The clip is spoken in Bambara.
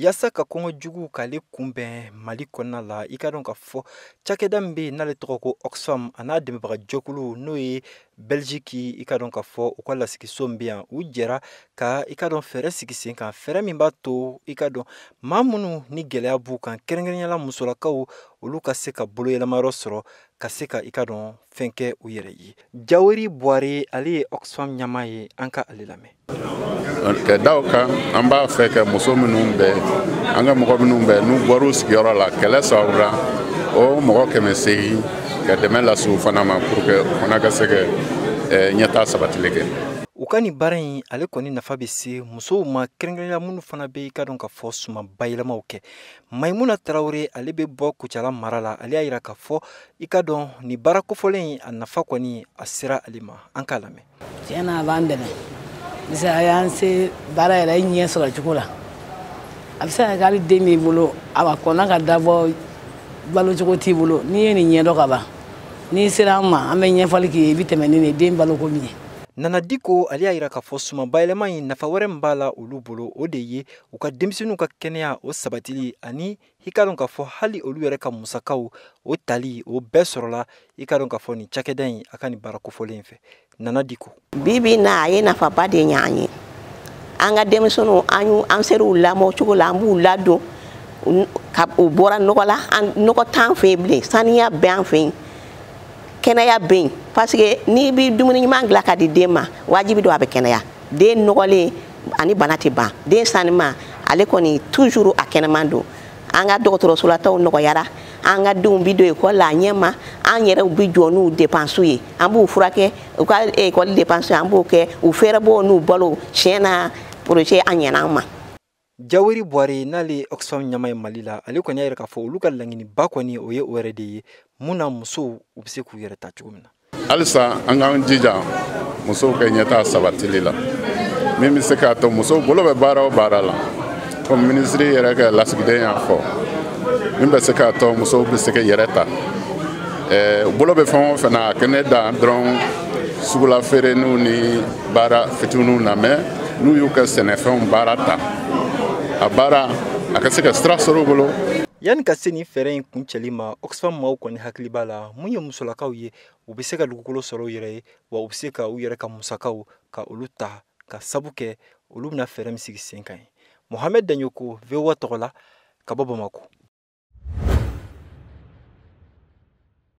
Yaasa ka kɔngɔ jugu k'ale kunbɛn Mali kɔnɔna la, i ka dɔn k'a fɔ cakɛda min bɛ yen n'ale tɔgɔ ko Oxfam, a n'a dɛmɛbagajɛkulu n'o ye Belgique, i ka dɔn k'a fɔ u ka lasigiso min bɛ yan, u jɛra ka i ka dɔn fɛɛrɛ sigi sen kan, fɛɛrɛ min b'a to i ka dɔn maa minnu ni gɛlɛya b'u kan, kɛrɛnkɛrɛnnenya la musolakaw, olu ka se ka boloyɛlɛmayɔrɔ sɔrɔ ka se ka i ka dɔn fɛn kɛ u yɛrɛ ye. Jaweri Buware, ale ye Oxfam ɲɛmaa ye, an ka ale lamɛn. Ka da o kan, an b'a fɛ ka muso minnu bɛ, an ka mɔgɔ minnu bɛ n'u bɔra u sigiyɔrɔ la kɛlɛ sababu la, o mɔgɔ 800, ka dɛmɛ lase u fana ma pour que u fana ka se ka ɲɛtaa sabatili kɛ. U ka nin baara in, ale kɔni nafa bɛ se musow ma, kɛrɛnkɛrɛnnenya minnu fana bɛ i ka dɔn k'a fɔ suman bayɛlɛmaw kɛ. Mayimuna Tarawele, ale bɛ bɔ Kucala mara la, ale y'a jira k'a fɔ i ka dɔn nin baara kofɔlen in, a nafa kɔni a sera ale ma. An k'a lamɛn. Tiɲɛ na, a b'an dɛmɛ parce que a y'an se baara yɛrɛ ɲɛ sɔrɔ cogo la. A bɛ se ka kɛ hali den b'i bolo, a kɔnna ka dabɔ, balocogo t'i bolo, n'i ye nin ɲɛdɔn ka ban, n'i sera an ma, an bɛ ɲɛfɔli k'i ye, i bɛ tɛmɛ ni nin den baloko min ye. Nana Diko, ale y'a jira k'a fɔ suman bayɛlɛma in, nafa wɛrɛ min b'a la olu bolo, o de ye u ka denmisɛnninw ka kɛnɛya o sabatili, ani i ka dɔn k'a fɔ hali olu yɛrɛ ka musakaw o tali, o bɛɛ sɔrɔla i ka dɔn k'a fɔ nin cakɛda in, a ka nin baara kofɔlen in fɛ. Nana Diko. Bi bi in na, a ye nafaba de ɲɛ an ye. An ka denmisɛnninw, an y'u, an ser'u lamɔ cogo la, an b'u ladon ka u bɔra nɔgɔ la. An nɔgɔ t'an fɛ yen bilen, saniya bɛ an fɛ yen, kɛnɛya bɛ yen, parce que n'i bɛ dumuni ɲuman dilan ka di den ma, wajibi don a bɛ kɛnɛya. Den nɔgɔlen ani bana tɛ ban, den sanima ale kɔni toujours a kɛnɛman don. An ka dɔgɔtɔrɔsolataw nɔgɔyara, an ka denw bi don ekɔli la a ɲɛ ma, an yɛrɛw bi jɔ n'u dépenses ye, an b'u furakɛ, u ka ekɔli dépenses an b'o kɛ, u fɛɛrɛbɔ n'u balo. Tiɲɛ na, projet an ɲɛna an ma. Jaweri Buware, n'ale ye Oxfam ɲɛmaa ye Mali la, ale kɔni y'a jira k'a fɔ olu ka laɲiniba kɔni, o ye o yɛrɛ de ye mun na musow u bɛ se k'u yɛrɛ ta cogo min na. Halisa an k'an jija musow ka ɲɛtaa sabatili la, min bɛ se k'a to musow bolo bɛ baara o baara la, komi minisiri yɛrɛ ka lasigiden y'a fɔ, min bɛ se k'a to musow bɛ se ka yɛrɛ ta. Bolo bɛ fɛn o fɛn na, a kɛnɛ dan dɔrɔn sugula feereniw ni baara fitininw na, mɛ n'u y'u ka sɛnɛfɛnw baara ta, a baara a ka se ka sira sɔrɔ u bolo. Yanni ka se nin fɛɛrɛ in kuncɛli ma, Oxfam maaw kɔni hakili b'a la mun ye musolakaw ye, u bɛ se ka dugukolo sɔrɔ u yɛrɛ ye, wa u bɛ se ka u yɛrɛ ka musakaw ka olu ta, ka sabu kɛ olu bɛna fɛɛrɛ min sigi sen kan ye. Mohamed Daɲoko, VOA tɔgɔ la, ka bɔ Bamakɔ.